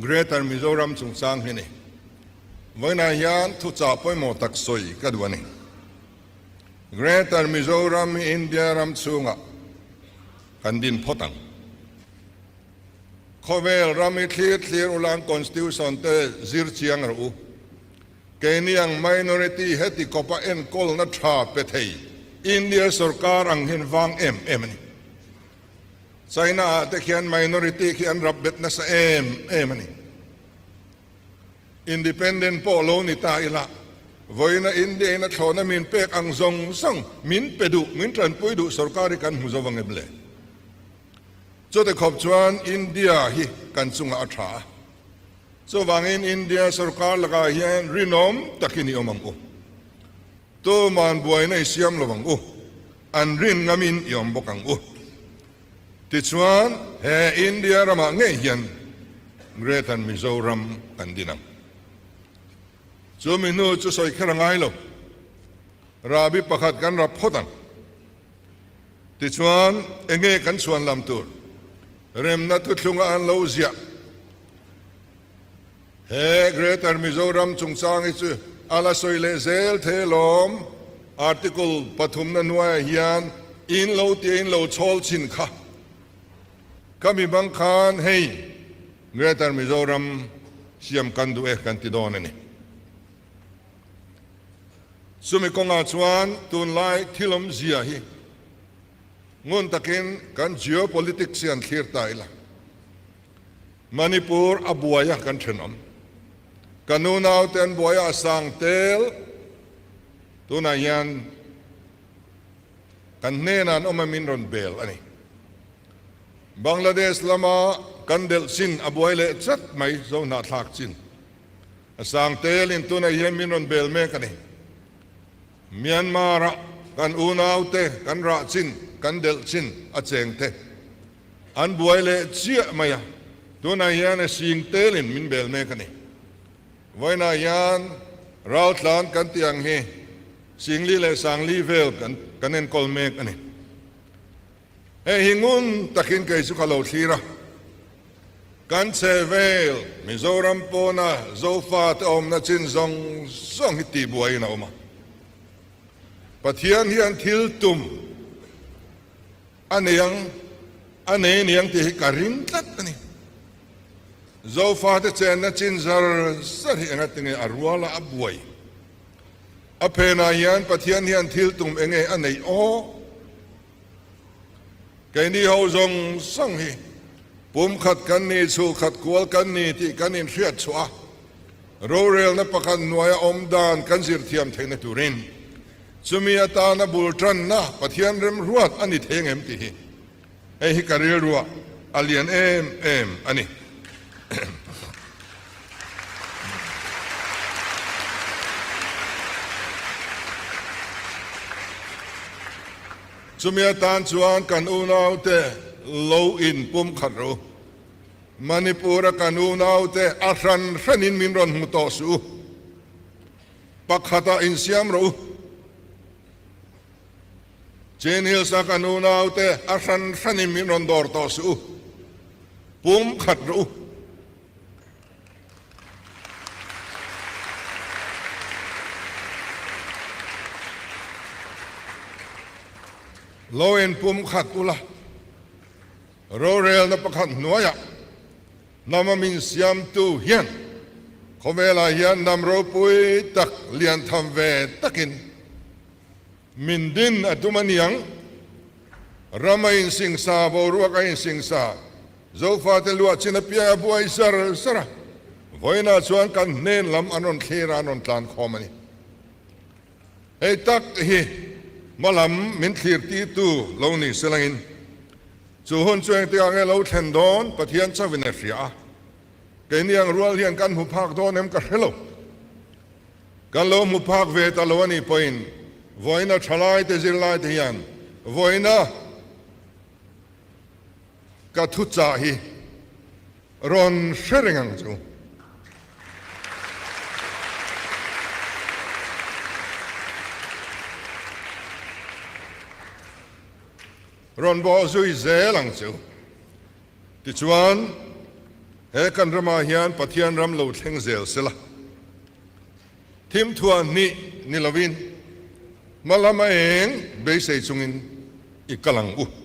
Greater Mizoram chungchang hi ni. Vawiinah hian thuchah pawimawh tak sawi ka duh a ni. Greater Mizoram hi India ram chhungah kan din phawt ang. Khawvel ram hi thlir thlir ulang Constitution te zir chiang rawh u. Keini ang minority heti kawpa enkawlna tha pe thei India sorkar ang hian vang em em a ni. China ah te khian minority khi an rap bet nasa em em a ni. Independent pawh lo ni ta ila, vawiina India in a thlawhna min pek ang zawng zawng min pe duh, min tanpui duh sorkar hi kan hmu zo vang em le? Chute khawp chuan India hi kan chungah a tha a. Chuvangin India sorkar lakah hian rinawm takin i awm ang u. Tuman buaina i siam lo ang u. An rin ngamin i awm bawk ang u. Tichuan he India ramah ngei hian Greater Mizoram kan din ang. Chumi hnu chu sawi kher a ngai lo. Rahbi pakhat kan rap phawt ang. Tichuan, enge kan chhuan lam tur? Remna thuthlunga an lo ziah. He Greater Mizoram chungchang hi chu a la sawi leh zel thei alawm. Article pathumna hnuaiah hian in lo tia in lo chhawl chhin kha. Ka mi bang khan hei Greater Mizoram siam kan duh e kan ti dawn a ni. Chumi kawngah chuan tunlai thil awmzia hi ngun takin kan geopolitics hi an thlir ta ila. Manipur a buai a kan thenawm. Ka nunaute an buai a a sang tel. Tunah hian kan hnenah an awm a min rawn bel a ni. Bangladesh lama kan delh chin a buai leh chat mai zo hnahthlak chin. A sang telin tunah hian min rawn bel mek a ni. Myanmar-ah kan unaute kan rah chin, kan delh chin a cheng te an buai leh chiah mai a, tunah hian a sing telin min bel mek a ni. Vawiinah hian raltlan kan tih ang hi Singli leh Sangli vel kan kan enkawl mek a ni. Hei hi ngun takin kei chu ka lo thlir a. Kan che vel Mizoram pawna Zofa te awmna chin zawng zawng hi tihbuaiin a awm a. Pathian hian thil tum a nei ang, a nei ni ang tih hi ka ring tlat a ni. Zofa te chenna chin zar zar hi engatinge a ruala a buai. A phenah hian Pathian hian thil tum enge a neih aw? Keini ho zawng zawng hi pum khat kan ni, chhu khat kual kan ni tih kan inhriat chhuah a, rorelna pakhat hnuaia awm dan kan zir thiam theihna turin chumi atana bul tanna Pathian remruat a ni thei angem tih hi hei hi ka rilruah a lian em em a ni. Chumi atan chuan kan unaute lo in pum khat rawh u. Manipur-a kan unaute a hran hranin min rawn hmu tawh suh u. Pakhatah insiam rawh u. Chin Hills-a kan unaute a hran hranin min rawn dawr tawh suh u. Pum khat rawh u. Lo in pum khat ula, rorelna pakhat hnuaiah hnama min siamtu hian khawvelah hian hnam ropui tak lian tham ve takin Min din a tum a niang. Ram a insingsa, boruak a insingsa, Zofate luah chin apiang a buai zar zar a. Vawiinah chuan kan hnen lam an rawn thlir a, an rawn tlan khawm a ni. Hei tak hi hma lam min thlir tirtu lo ni se langin chu hun chu engtikah nge lo thlen dawn Pathian chauhin a hria a. Keini ang rual hian kan hmu phak dawn em ka hre lo. Kan lo hmu phak ve ta lo a nih pawhin vawiina thalaite zirlaite hian vawiina ka thuchah hi rawn hre reng ang chu. Rawn bawh zui zel ang chu. Tichuan. He kan ramah hian Pathian ram lo thleng zel sela, thim thuah hnih ni lovin hma lama eng beisei chungin i kal ang u.